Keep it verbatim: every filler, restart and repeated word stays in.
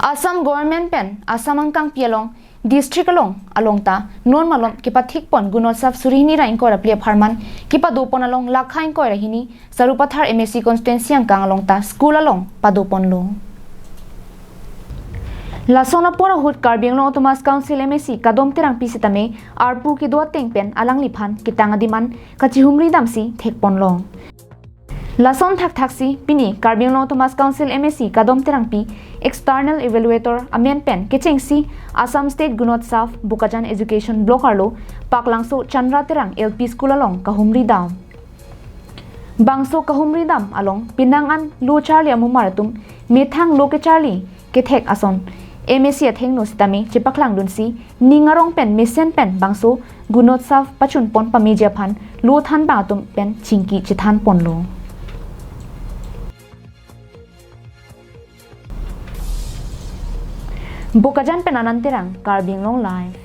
Assam Government pen Assam angkangpi along district along along ta non malom kepathik pon Gunotsav suri hini ra ingkoi ra phli apharman kepado pon along lakha ingkoi ra hini Sarupathar M A C constituency angkang along ta school along pado ponlo. Lason apor ahut Karbi Anglong Autonomous Council M A C Kadom Terangpi sitame arpu kedo ateng pen alangliphan ketang adiman kachihumri damsi thek ponlong. Lason thakthak si pini Karbi Anglong Autonomous Council M A C Kadom Terangpi external evaluator amen pen kechengsi Assam State Gunotsav Bokajan Education Block arlo Paklangso Chandra Terang L P School along kahumri dam. Bangso kahumri dam along penang an lo charli amumar atum methang lo kecharli kethek ason M A C athengno sitame chepaklang dunsi ning arong pen mesen pen bangso Gunotsav pachun pon pameji aphan lo thanbang atum pen chingki chethan ponlo. Bokajan pen Anand Terang, Karbi Anglong Live.